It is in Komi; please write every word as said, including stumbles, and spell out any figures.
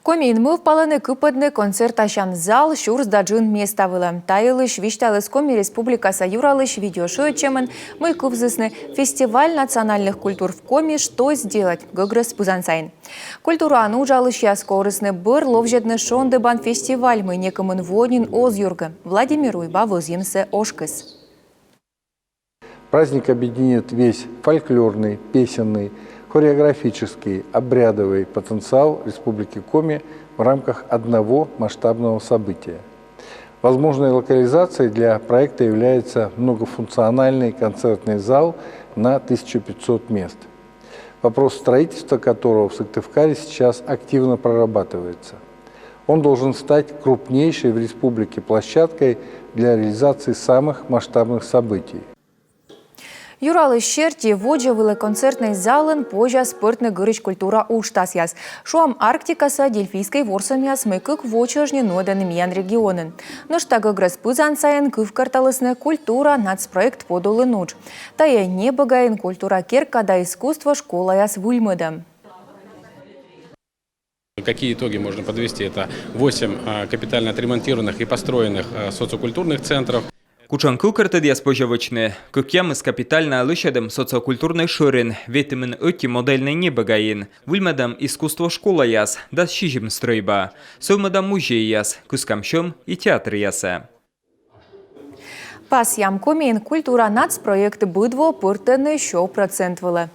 Комиын мӧвпалӧны кыпӧдны концертасян зал сюрс да джын места вылӧ. Та йылысь висьталіс Коми Республикаса Юралысь видеошыӧдчӧмын, мый кывзісны «Фестиваль национальных культур в Коми. Что сделать?» гӧгрӧс пызан сайын. Культураын уджалысьяс корисны бӧр ловзьӧдны шондібан фестиваль, мый некымын во нин оз юргы. Владимир Уйба вӧзйӧмсӧ ошкис. Праздник объединит весь фольклорный, песенный, хореографический, обрядовый потенциал Республики Коми в рамках одного масштабного события. Возможной локализацией для проекта является многофункциональный концертный зал на тысячу пятьсот мест, вопрос строительства которого в Сыктывкаре сейчас активно прорабатывается. Он должен стать крупнейшей в республике площадкой для реализации самых масштабных событий. Юралысь серти, водзӧ вылӧ концертнӧй залын позяс пӧртны гырысь культура уджтасъяс. Шуам, Арктикаса дельфийскӧй ворсӧмъяс, мый кык во чӧж нин нуӧдӧны миян регионын. Нӧшта гӧгрӧс пызан сайын кывкӧрталісны «Культура» нацпроект подулын удж. Тайӧ небӧгаын культура керка да искусство школаяс выльмӧдӧм. Какие итоги можно подвести? Это восемь а, капитально отремонтированных и построенных а, социокультурных центров. Кутшӧм кывкӧртӧдъяс позьӧ вӧчны? Кӧкъямыс капитальнӧя лӧсьӧдӧм социокультурнӧй шӧрин, ветымын ӧти модельнӧй небӧгаын. Выльмӧдӧм искусство школаяс, дас сизим стрӧйба. Сӧвмӧдам музейяс, кыскам сьӧм и театръясӧ. Пасъям, Комиын «Культура» нацпроект быд во пӧртӧны сё процент вылӧ.